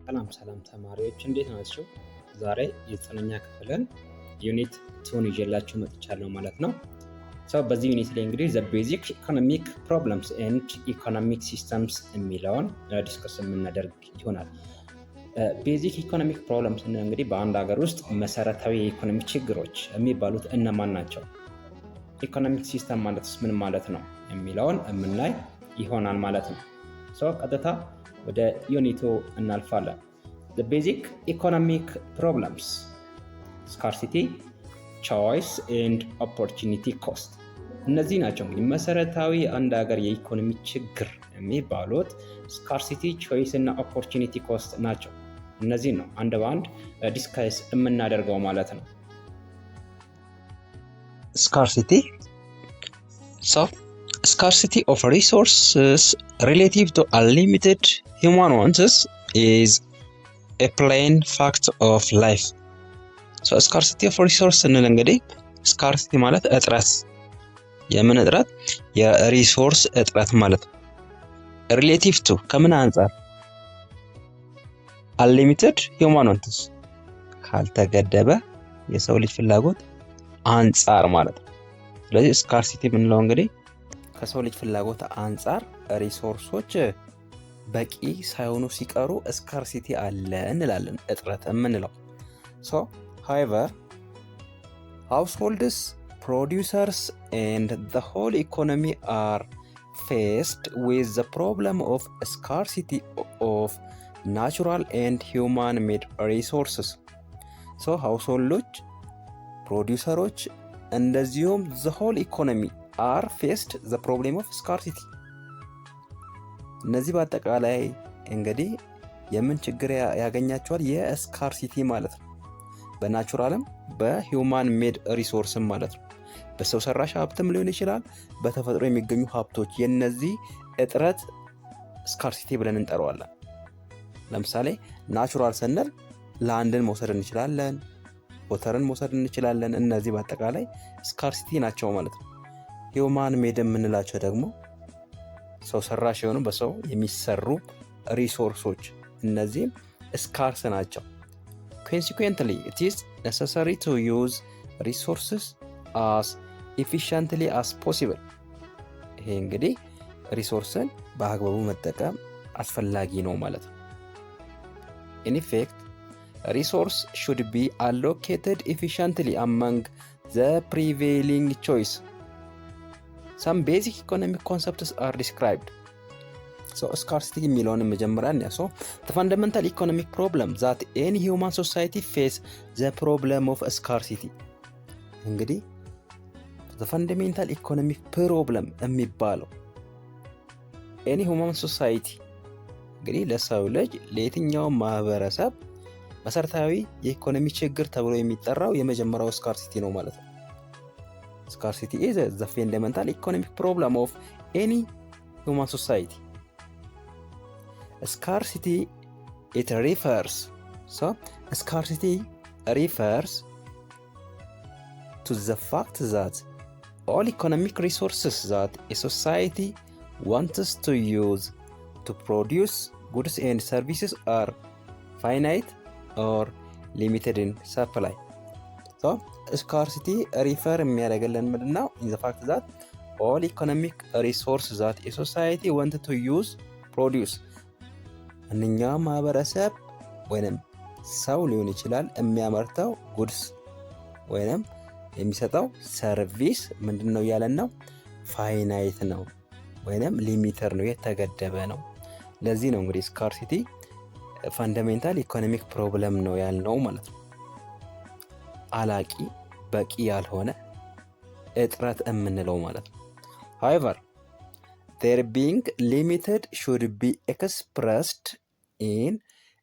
ሰላም ሰላም ተማሪዎች፣ እንዴት ናችሁ? ዛሬ የዘጠነኛ ክፍልን unit 2 ን ይዤላችሁ መጥቻለሁ ማለት ነው። So በዚህ unit ላይ እንግዲህ the basic economic problems and economic systems የሚለውን discuss የምናደርግ ይሆናል። Basic economic problems ስንል እንግዲህ በአንድ ሀገር ውስጥ መሰረታዊ የኢኮኖሚ ችግሮች የሚባሉት እነማን ናቸው? Economic system ማለትስ ምን ማለት ነው? የሚለውን የምናይ ይሆናል ማለት ነው። So ቀጥታ ወደ unit ኡ እናልፋለን። Basic economic problems: scarcity፣ choice and opportunity cost። እነዚህ ናቸው እንግዲህ መሰረታዊ አንድ ሀገር የኢኮኖሚ ችግር የሚባሉት፣ scarcity፣ choice እና opportunity cost ናቸው። እነዚህ ነው አንድ በአንድ discuss የምናደርገው ማለት ነው። Scarcity. So, scarcity of resources relative to unlimited human wants is a plain fact of life. So, scarcity of resource ስንል እንግዲህ scarcity ማለት እጥረት፣ የምን እጥረት? የ resource እጥረት ማለት ነው። Relative to ከምን አንጻር? Unlimited human wants፣ ካልተገደበ የሰው ልጅ ፍላጎት አንጻር ማለት ነው። ስለዚህ scarcity የምንለው እንግዲህ ከሰው ልጅ ፍላጎት አንጻር resource ኦች በቂ ሳይሆኑ ሲቀሩ scarcity አለ እንላለን፣ እጥረት የምንለው። So however, households, producers and the whole economy are faced with the problem of scarcity of natural and human made resources. So household ኦች፣ producer ኦች እንደዚሁም the whole economy are faced the problem of scarcity። እነዚህ በአጠቃላይ እንግዲህ የምን ችግር ያገኛቸዋል? የ scarcity ማለት ነው። በ natural ም በ human made resource ም ማለት ነው። በሰው ሰራሽ ሀብትም ሊሆን ይችላል፣ በተፈጥሮ የሚገኙ ሀብቶች፣ የነዚህ እጥረት scarcity ብለን እንጠራዋለን። ለምሳሌ natural ስንል land ን መውሰድ እንችላለን፣ water ን መውሰድ እንችላለን። እነዚህ በአጠቃላይ scarcity ናቸው ማለት ነው። Human made የምንላቸው ደግሞ ሰው ሰራሽ የሆኑ፣ በሰው የሚሰሩ resource ኦች፣ እነዚህም scarce ናቸው። Consequently, it is necessary to use resources as efficiently as possible። ይሄ እንግዲህ resource ን በአግባቡ መጠቀም አስፈላጊ ነው ማለት ነው። In effect, resource should be allocated efficiently among the prevailing choice. Some basic economic concepts are described. Scarcity የሚለውን መጀመሪያ እንያ። So fundamental economic problem that any human society face, the problem of scarcity። እንግዲህ fundamental economic problem የሚባለው any human society፣ እንግዲህ ለሰው ልጅ፣ ለየትኛውም ማህበረሰብ መሰረታዊ የኢኮኖሚ ችግር ተብሎ የሚጠራው የመጀመሪያው scarcity ነው ማለት ነው። Scarcity is the fundamental economic problem of any human society. Scarcity, it refers, so scarcity refers to the fact that all economic resources that a society wants to use to produce goods and services are finite or limited in supply. Scarcity refer የሚያደርግልን ምንድን ነው? In the fact that all economic resource that a society want to use produce፣ ማንኛውም ማህበረሰብ ወይንም ሰው ሊሆን ይችላል፣ የሚያመርተው goods ወይንም የሚሰጠው service ምንድን ነው እያለን ነው? Finite ነው ወይንም limited ነው፣ የተገደበ ነው። ለዚህ ነው እንግዲህ scarcity fundamental economic problem ነው ያልነው ማለት ነው። አላቂ፣ በቂ ያልሆነ፣ እጥረት የምንለው ማለት ነው። However, their being limited should be expressed in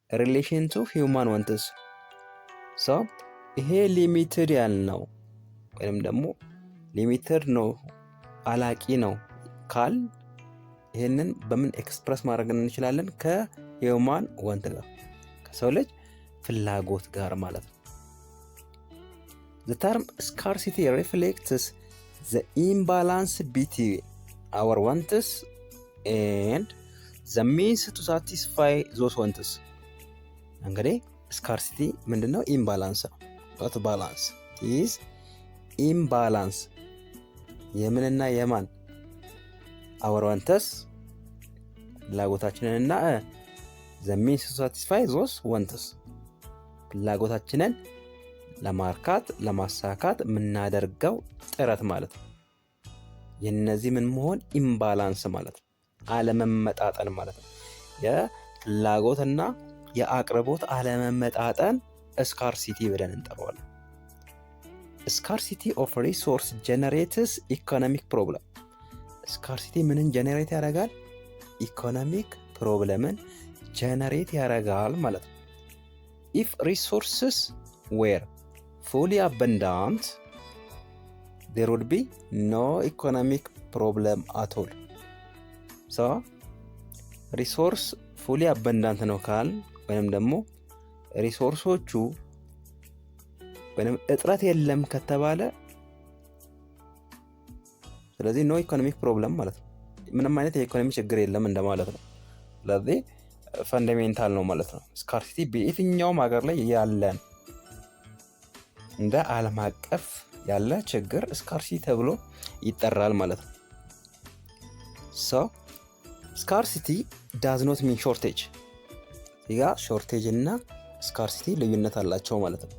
relation to human wants. So ይሄ limited ያልነው ወይም ደግሞ limited ነው፣ አላቂ ነው ካል ይህንን በምን express ማድረግ እንችላለን? ከ human want ጋር፣ ከሰው ልጅ ፍላጎት ጋር ማለት ነው። The term scarcity reflects the imbalance between our wants and the means to satisfy those wants. እንግዲህ scarcity ምንድነው? Imbalance ነው። Not balance is imbalance። የምንና የማን? Our wants ፍላጎታችንንና the means satisfy those wants፣ ፍላጎታችንን ለማርካት ለማሳካት የምናደርገው ጥረት ማለት ነው። የነዚህ ምን መሆን? Imbalance ማለት ነው። አለመመጣጠን ማለት ነው። የፍላጎትና የአቅርቦት አለመመጣጠን scarcity ብለን እንጠራዋለን። Scarcity of resource generates economic problem። Scarcity ምንን generate ያደርጋል? Economic problem ን generate ያደርጋል ማለት ነው። If resources were fully abundant, there would be no economic problem at all። So resource fully abundant ነው ካል ወይም ደግሞ resource ኦቹ ወይም እጥረት የለም ከተባለ ስለዚህ no economic problem ማለት ነው። ምንም አይነት የኢኮኖሚ ችግር የለም እንደማለት ነው። ስለዚህ fundamental ነው ማለት ነው። Scarcity በየትኛውም ሀገር ላይ ያለን እንደ ዓለም አቀፍ ያለ ችግር scarcity ተብሎ ይጠራል ማለት ነው። So scarcity does not mean shortage። ጋ shortage እና scarcity ልዩነት አላቸው ማለት ነው።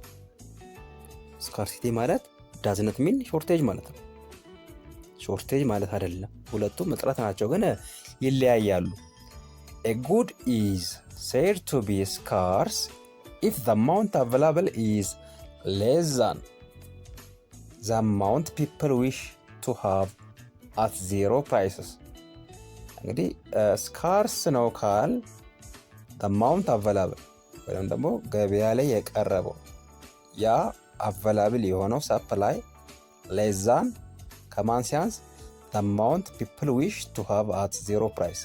Scarcity ማለት does not mean shortage ማለት ነው። Shortage ማለት አይደለም። ሁለቱም እጥረት ናቸው፣ ግን ይለያያሉ። A good is said to be scarce if the amount available is less than the amount people wish to have at zero prices። እንግዲህ scarce ነው ካል amount available ወይም ደግሞ ገበያ ላይ የቀረበው ያ available የሆነው supply less than ከማን ሲያንስ? Amount people wish to have at zero price፣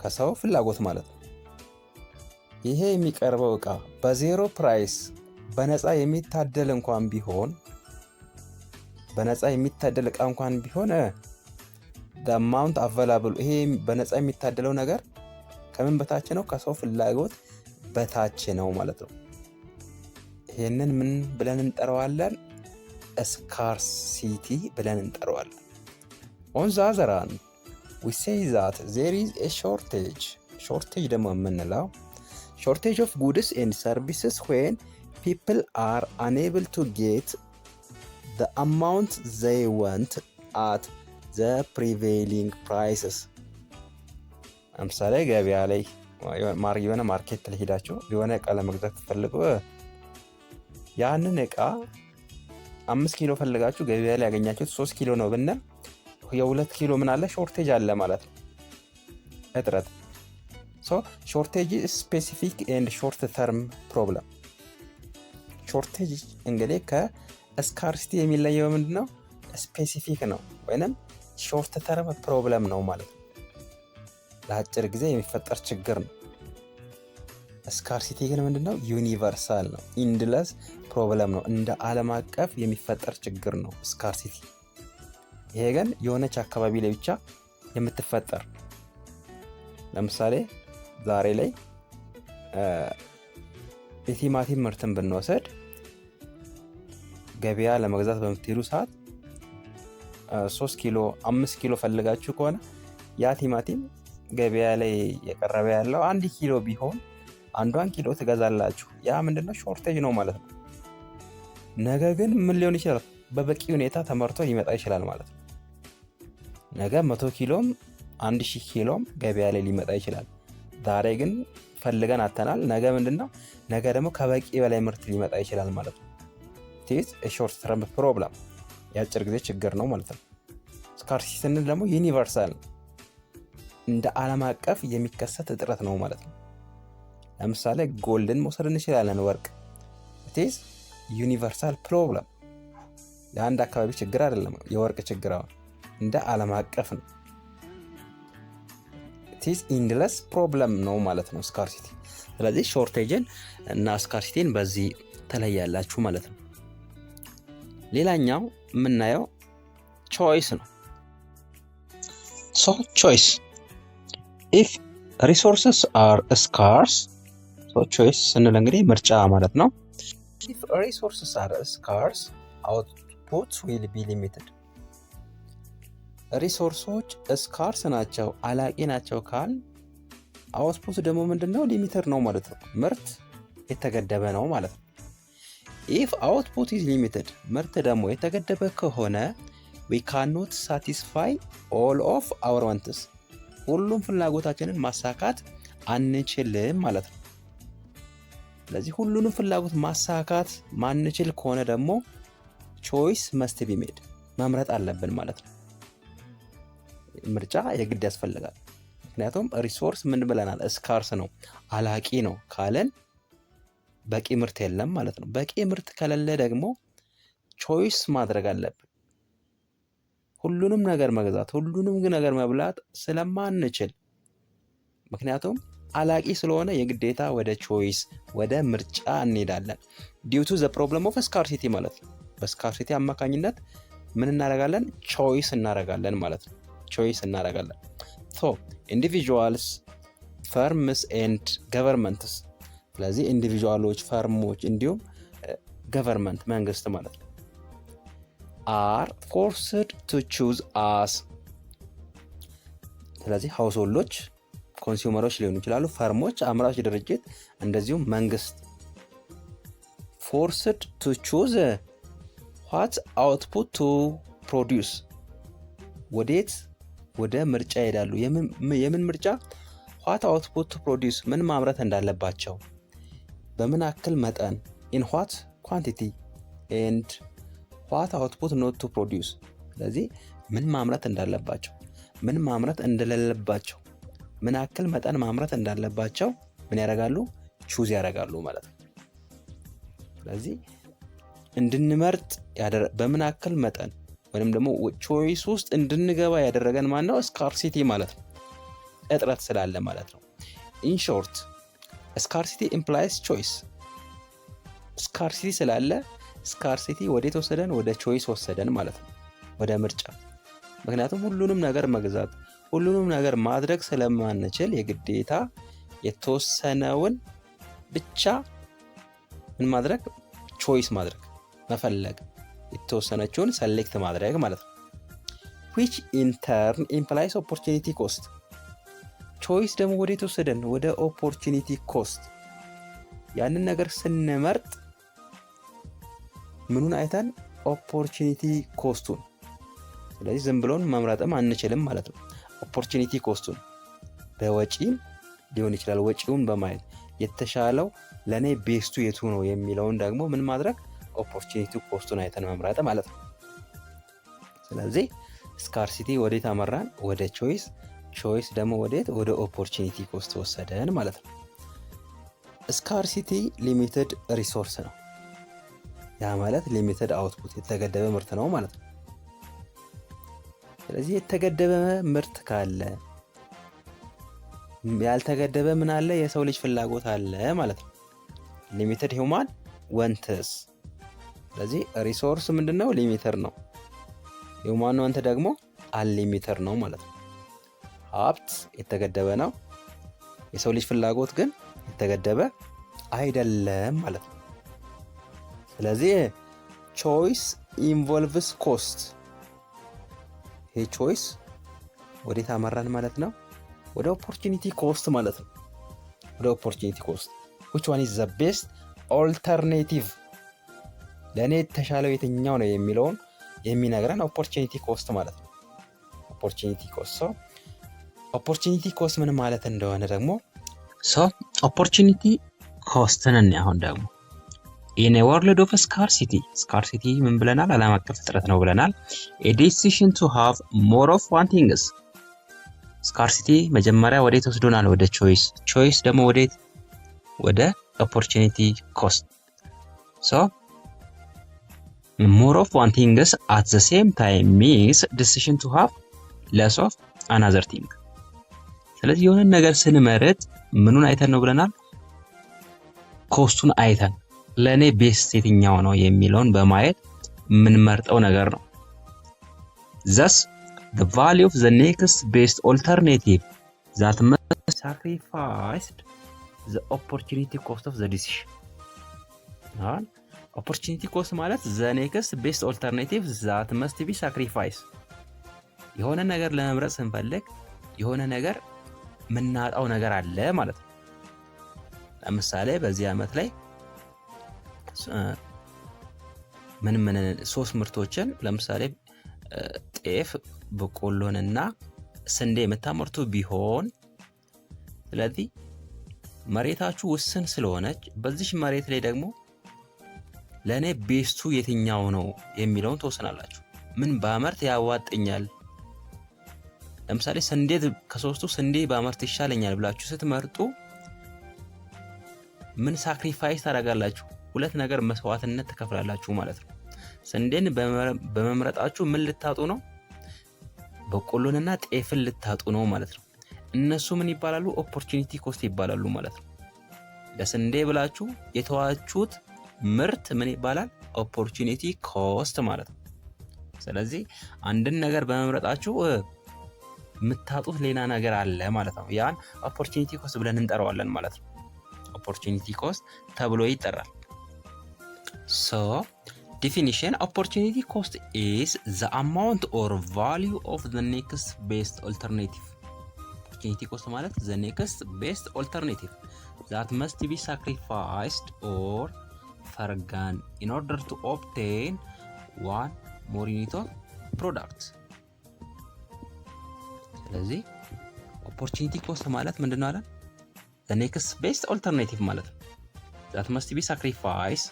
ከሰው ፍላጎት ማለት ነው። ይሄ የሚቀርበው እቃ በ zero price በነፃ የሚታደል እንኳን ቢሆን፣ በነፃ የሚታደል እቃ እንኳን ቢሆን amount available፣ ይሄ በነፃ የሚታደለው ነገር ከምን በታች ነው? ከሰው ፍላጎት በታች ነው ማለት ነው። ይሄንን ምን ብለን እንጠራዋለን? Scarcity ብለን እንጠራዋለን። On the other hand, we say that there is a shortage። Shortage ደግሞ የምንለው ሾርቴጅ ኦፍ ጉድስ ኤንድ ሰርቪስስ ዌን ፒፕል አር አንኤብል ቱ ጌት ዘ አማውንት ዘይ ዋንት አት ዘ ፕሪቬሊንግ ፕራይስስ። ለምሳሌ ገበያ ላይ የሆነ market ላይ ሄዳችሁ የሆነ እቃ ለመግዛት ትፈልጉ፣ ያንን እቃ 5 ኪሎ ፈልጋችሁ ገበያ ላይ ያገኛችሁት 3 ኪሎ ነው ብንል የ2 ኪሎ ምን አለ? Shortage አለ ማለት ነው፣ እጥረት። Shortage specific and short term problem። Shortage እንግዲህ ከ scarcity የሚለየው ምንድን ነው? Specific ነው ወይንም short term problem ነው ማለት ነው። ለአጭር ጊዜ የሚፈጠር ችግር ነው። Scarcity ግን ምንድን ነው? Universal ነው፣ endless problem ነው። እንደ ዓለም አቀፍ የሚፈጠር ችግር ነው scarcity። ይሄ ግን የሆነች አካባቢ ላይ ብቻ የምትፈጠር፣ ለምሳሌ ዛሬ ላይ የቲማቲም ምርትን ብንወስድ ገበያ ለመግዛት በምትሄዱ ሰዓት 3 ኪሎ 5 ኪሎ ፈልጋችሁ ከሆነ ያ ቲማቲም ገበያ ላይ የቀረበ ያለው 1 ኪሎ ቢሆን አንዷን ኪሎ ትገዛላችሁ። ያ ምንድነው? Shortage ነው ማለት ነው። ነገ ግን ምን ሊሆን ይችላል? በበቂ ሁኔታ ተመርቶ ሊመጣ ይችላል ማለት ነው። ነገ 100 ኪሎም 1000 ኪሎም ገበያ ላይ ሊመጣ ይችላል። ዛሬ ግን ፈልገን አጥተናል። ነገ ምንድነው? ነገ ደግሞ ከበቂ በላይ ምርት ሊመጣ ይችላል ማለት ነው። It's short term problem፣ የአጭር ጊዜ ችግር ነው ማለት ነው። Scarcity ስንል ደግሞ universal፣ እንደ ዓለም አቀፍ የሚከሰት እጥረት ነው ማለት ነው። ለምሳሌ gold ን መውሰድ እንችላለን። ወርቅ it's universal problem፣ የአንድ አካባቢ ችግር አይደለም። የወርቅ ችግር አሁን እንደ ዓለም አቀፍ ነው። It's endless problem ነው ማለት ነው scarcity። ስለዚህ shortage ን እና scarcity ን በዚህ ተለያላችሁ ማለት ነው። ሌላኛው የምናየው choice ነው። So choice, if resources are scarce, Choice ስንል እንግዲህ ምርጫ ማለት ነው። If resources are scarce, output will be limited። Resource ኦች scarce ናቸው፣ አላቂ ናቸው ካልን output ደግሞ ምንድን ነው? Limited ነው ማለት ነው። ምርት የተገደበ ነው ማለት ነው። If output is limited፣ ምርት ደግሞ የተገደበ ከሆነ ዊ ካኖት ሳቲስፋይ ኦል ኦፍ አወር ዋንትስ፣ ሁሉም ፍላጎታችንን ማሳካት አንችልም ማለት ነው። ስለዚህ ሁሉንም ፍላጎት ማሳካት ማንችል ከሆነ ደግሞ choice must be made፣ መምረጥ አለብን ማለት ነው። ምርጫ የግድ ያስፈልጋል። ምክንያቱም resource ምን ብለናል? Scarce ነው፣ አላቂ ነው ካለን በቂ ምርት የለም ማለት ነው። በቂ ምርት ከሌለ ደግሞ choice ማድረግ አለብን። ሁሉንም ነገር መግዛት፣ ሁሉንም ነገር መብላት ስለማንችል፣ ምክንያቱም አላቂ ስለሆነ የግዴታ ወደ choice፣ ወደ ምርጫ እንሄዳለን። Due to the problem of scarcity ማለት ነው። በ scarcity አማካኝነት ምን እናደርጋለን? Choice እናደርጋለን ማለት ነው። Choice እናደርጋለን። So individuals, firms and governments፣ ስለዚህ individual ኦች፣ firm ኦች እንዲሁም government መንግስት ማለት ነው are forced to choose as፣ ስለዚህ household ኦች consumer ኦች ሊሆኑ ይችላሉ፣ firm ኦች፣ አምራች ድርጅት እንደዚሁም መንግስት forced to choose what output to produce። ወዴት? ወደ ምርጫ ይሄዳሉ። የምን ምርጫ? What output to produce፣ ምን ማምረት እንዳለባቸው፣ በምን ያክል መጠን፣ in what quantity, and what output not to produce። ስለዚህ ምን ማምረት እንዳለባቸው፣ ምን ማምረት እንደሌለባቸው፣ ምን ያክል መጠን ማምረት እንዳለባቸው ምን ያደርጋሉ? Choose ያደርጋሉ ማለት ነው። ስለዚህ እንድንመርጥ በምን ያክል መጠን ወይም ደግሞ choice ውስጥ እንድንገባ ያደረገን ማን ነው? Scarcity ማለት ነው። እጥረት ስላለ ማለት ነው። In short, scarcity implies choice። Scarcity ስላለ scarcity ወዴት ወሰደን? ወደ choice ወሰደን ማለት ነው፣ ወደ ምርጫ። ምክንያቱም ሁሉንም ነገር መግዛት፣ ሁሉንም ነገር ማድረግ ስለማንችል የግዴታ የተወሰነውን ብቻ ምን ማድረግ? Choice ማድረግ፣ መፈለግ፣ የተወሰነችውን select ማድረግ ማለት ነው። Which in turn implies opportunity cost። Choice ደግሞ ወዴት ወሰደን? ወደ opportunity cost። ያንን ነገር ስንመርጥ ምኑን አይተን? Opportunity cost ኡን። ስለዚህ ዝም ብሎን መምረጥም አንችልም ማለት ነው። Opportunity cost ኡን በወጪም ሊሆን ይችላል። ወጪውን በማየት የተሻለው ለእኔ best ኡ የቱ ነው የሚለውን ደግሞ ምን ማድረግ? Opportunity cost ኡን አይተን መምረጥ ማለት ነው። ስለዚህ scarcity ወዴት አመራን? ወደ choice። Choice ደግሞ ወዴት? ወደ opportunity cost ወሰደን ማለት ነው። Scarcity limited resource ነው። ያ ማለት limited output፣ የተገደበ ምርት ነው ማለት ነው። ስለዚህ የተገደበ ምርት ካለ ያልተገደበ ምን አለ? የሰው ልጅ ፍላጎት አለ ማለት ነው። Limited human wants። ስለዚህ resource ምንድን ነው? Limited ነው። Human want ደግሞ unlimited ነው ማለት ነው። ሀብት የተገደበ ነው። የሰው ልጅ ፍላጎት ግን የተገደበ አይደለም ማለት ነው። ስለዚህ choice involves cost። ይሄ choice ወዴት አመራን ማለት ነው? ወደ opportunity cost ማለት ነው። ወደ opportunity cost, which one is the best alternative፣ ለእኔ የተሻለው የትኛው ነው የሚለውን የሚነግረን opportunity cost ማለት ነው። Opportunity cost, so opportunity cost ምን ማለት እንደሆነ ደግሞ So opportunity cost ን አሁን ደግሞ in world of scarcity፣ scarcity ምን ብለናል? ዓለም አቀፍ እጥረት ነው ብለናል። A decision to have more of one things፣ scarcity መጀመሪያ ወዴት ወስዶናል? ወደ choice። Choice ደግሞ ወዴት? ወደ opportunity cost። So more of one things at the same time means decision to have less of another thing። ስለዚህ የሆነን ነገር ስንመርጥ ምኑን አይተን ነው ብለናል? Cost ኡን አይተን ለእኔ best የትኛው ነው የሚለውን በማየት የምንመርጠው ነገር ነው። Thus, the value of the next best alternative that must sacrificed The opportunity cost of the decision። አሁን opportunity cost ማለት the next best alternative that must be sacrifice። የሆነ ነገር ለመምረጥ ስንፈልግ የሆነ ነገር የምናጣው ነገር አለ ማለት ነው። ለምሳሌ በዚህ ዓመት ላይ ምን ምን ሶስት ምርቶችን፣ ለምሳሌ ጤፍ፣ በቆሎንና ስንዴ የምታመርቱ ቢሆን፣ ስለዚህ መሬታችሁ ውስን ስለሆነች በዚች መሬት ላይ ደግሞ ለእኔ best ኡ የትኛው ነው የሚለውን ትወስናላችሁ። ምን ባመርት ያዋጣኛል? ለምሳሌ ስንዴ፣ ከሶስቱ ስንዴ ባመርት ይሻለኛል ብላችሁ ስትመርጡ ምን sacrifice ታደርጋላችሁ? ሁለት ነገር መስዋዕትነት ትከፍላላችሁ ማለት ነው። ስንዴን በመምረጣችሁ ምን ልታጡ ነው? በቆሎንና ጤፍን ልታጡ ነው ማለት ነው። እነሱ ምን ይባላሉ? Opportunity cost ይባላሉ ማለት ነው። ለስንዴ ብላችሁ የተዋችሁት ምርት ምን ይባላል? Opportunity cost ማለት ነው። ስለዚህ አንድን ነገር በመምረጣችሁ የምታጡት ሌላ ነገር አለ ማለት ነው። ያን opportunity cost ብለን እንጠራዋለን ማለት ነው። Opportunity cost ተብሎ ይጠራል። So definition: opportunity cost is the amount or value of the next best alternative። Opportunity cost ማለት the next best alternative that must be sacrificed or forgone in order to obtain one more unit of product። ስለዚህ opportunity cost ማለት ምንድን ነው አለን? The next best alternative ማለት ነው። That must be sacrifice፣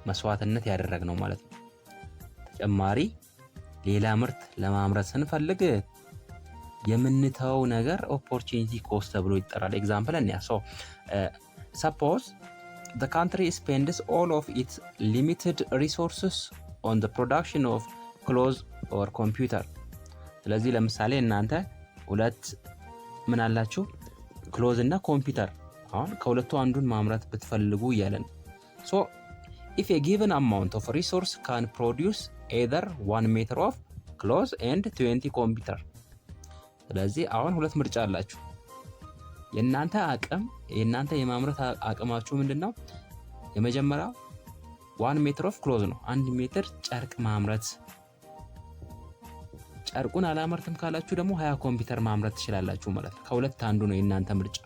መስዋዕትነት ያደረግነው ማለት ነው። ተጨማሪ ሌላ ምርት ለማምረት ስንፈልግ የምንተው ነገር opportunity cost ተብሎ ይጠራል። Example እንያ። So suppose the country spends all of its limited resources on the production of clothes or computer። ስለዚህ ለምሳሌ እናንተ ሁለት ምን አላችሁ? Clothes እና ኮምፒውተር። አሁን ከሁለቱ አንዱን ማምረት ብትፈልጉ እያለን። So if a given amount of resource can produce either 1 meter of clothes and 20 ኮምፒውተር። ስለዚህ አሁን ሁለት ምርጫ አላችሁ። የእናንተ አቅም፣ የእናንተ የማምረት አቅማችሁ ምንድን ነው? የመጀመሪያው 1 meter of clothes ነው። 1 ሜትር ጨርቅ ማምረት። ጨርቁን አላመርትም ካላችሁ ደግሞ 20 ኮምፒውተር ማምረት ትችላላችሁ ማለት ነው። ከሁለት አንዱ ነው የእናንተ ምርጫ።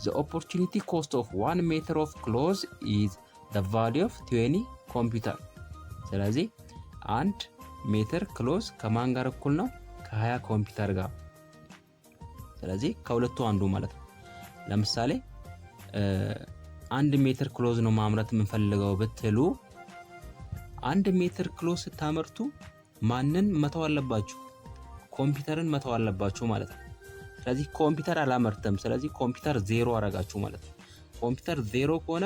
The opportunity cost of 1 meter of clothes is the value of 20 ኮምፒውተር። ስለዚህ 1 ሜትር clothes ከማን ጋር እኩል ነው? ከ20 ኮምፒውተር ጋር። ስለዚህ ከሁለቱ አንዱ ማለት ነው። ለምሳሌ 1 ሜትር clothes ነው ማምረት የምንፈልገው ብትሉ፣ 1 ሜትር clothes ስታመርቱ ማንን መተው አለባችሁ? ኮምፒውተርን መተው አለባችሁ ማለት ነው። ስለዚህ ኮምፒውተር አላመርትም። ስለዚህ ኮምፒውተር ዜሮ አረጋችሁ ማለት ነው። ኮምፒውተር ዜሮ ከሆነ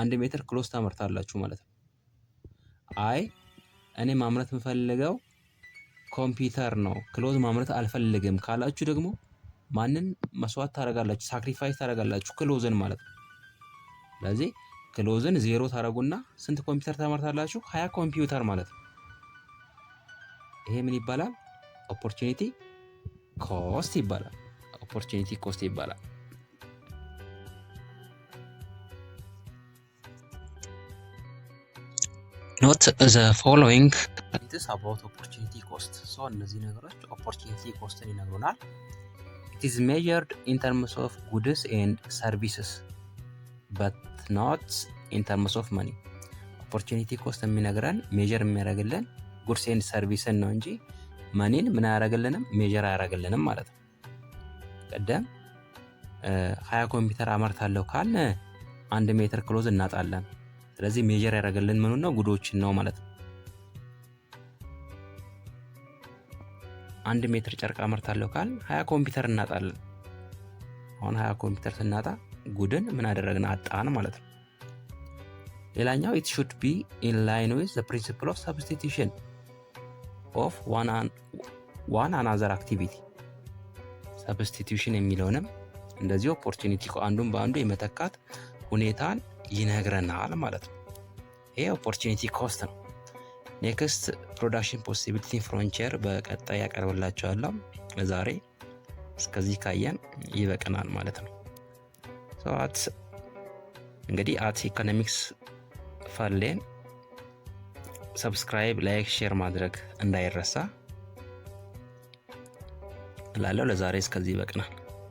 1 ሜትር clothes ታመርታላችሁ ማለት ነው። አይ፣ እኔ ማምረት የምፈልገው ኮምፒውተር ነው፣ clothes ማምረት አልፈልግም ካላችሁ ደግሞ ማንን መስዋዕት ታደርጋላችሁ? Sacrifice ታደርጋላችሁ፣ clothes ን ማለት ነው። ስለዚህ clothes ን ዜሮ ታደርጉና ስንት ኮምፒውተር ታመርታላችሁ? 20 ኮምፒውተር ማለት ነው። ይሄ ምን ይባላል? Opportunity cost ይባላል። Opportunity cost ይባላል። Note the following about opportunity cost። So እነዚህ ነገሮች opportunity cost ን ይነግሩናል። It is measured in terms of goods and services but not in terms of money። Opportunity cost የሚነግረን፣ measure የሚያደርግልን goods and service ን ነው እንጂ money ን ምን አያደርግልንም? Measure አያደርግልንም ማለት ነው። ቀደም 20 ኮምፒውተር አመርታለሁ ካልን 1 ሜትር clothes እናጣለን። ስለዚህ measure ያደረገልን ምኑን ነው? Good ኦችን ነው ማለት ነው። 1 ሜትር ጨርቅ አመርታለሁ ካልን 20 ኮምፒውተር እናጣለን። አሁን 20 ኮምፒውተር ስናጣ good ን ምን አደረግን? አጣን ማለት ነው። ሌላኛው it should be in line with the principle of substitution of one another activity። Substitution የሚለውንም እንደዚህ opportunity አንዱን በአንዱ የመተካት ሁኔታን ይነግረናል ማለት ነው። ይሄ opportunity cost ነው። Next production possibility frontier በቀጣይ ያቀርብላችኋለሁ። ዛሬ እስከዚህ ካየን ይበቃናል ማለት ነው። At እንግዲህ @economics ፈሌን subscribe፣ like፣ share ማድረግ እንዳይረሳ እላለሁ። ለዛሬ እስከዚህ ይበቅናል።